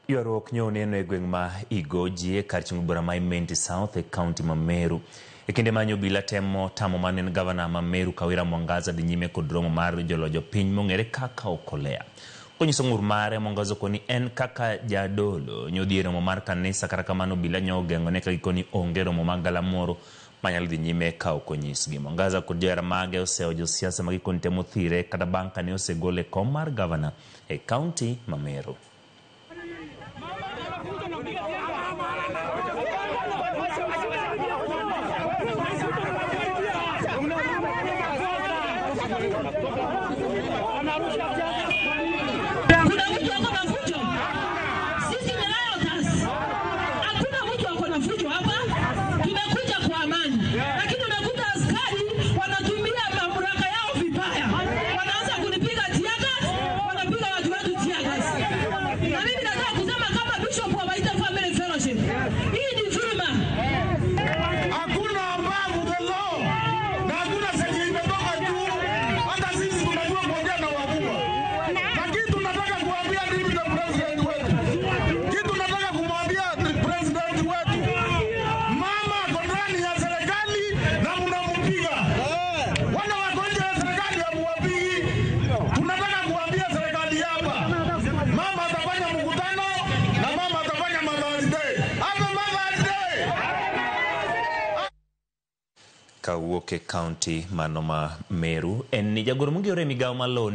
Ywaruok nyo oneno e gweng' ma Igoji e kar chung' bura ma Imenti South e kaunti ma Meru. E kinde ma obila temo tamo mane en gavana ma Meru Kawira Mwangaza dhi nyime kod romo mar jolo jopiny mong'ere kaka Okolea. Konyiso ng'ur mare, Mwangaza okoni en kaka jadolo nyodhi e romo mar kanisa, kata kamano obila nyo ogeng'one ka gikoni onge romo mag galamoro manyalo dhi nyime ka ok onyisgi. Mwangaza kod johera mage osewo josiasa ma gikoni temo thire kata bang' kane osegol e kom mar gavana e kaunti ma Meru. Kuna mtu ako na fujo? Sisi ni rioters. Hakuna mtu ako na fujo hapa. Tumekuja kwa amani, lakini unakuta askari wanatumia mamlaka yao vibaya, wanaanza kunipiga teargas, wanapiga watu wetu teargas. Na mimi nataka kusema kama Bishop wa Waita Family Fellowship, hii ni dhuluma. Hakuna above the law na hakuna senye imetoka juu. Hata sisi tunajua kuongea na wakubwa, na kitu nataka kuambia mimi na president wetu, kitu nataka kumwambia president wetu, mama ako ndani ya serikali na mnampiga. Wale wako nje ya serikali hamuwapigi. Tunataka kuambia serikali hapa, mama atafanya mkutano na mama atafanya Mother's Day. Happy Mother's Day! Kawuok e kaunti mano ma Meru en ni jagoro mongirore e migawo mar lowo.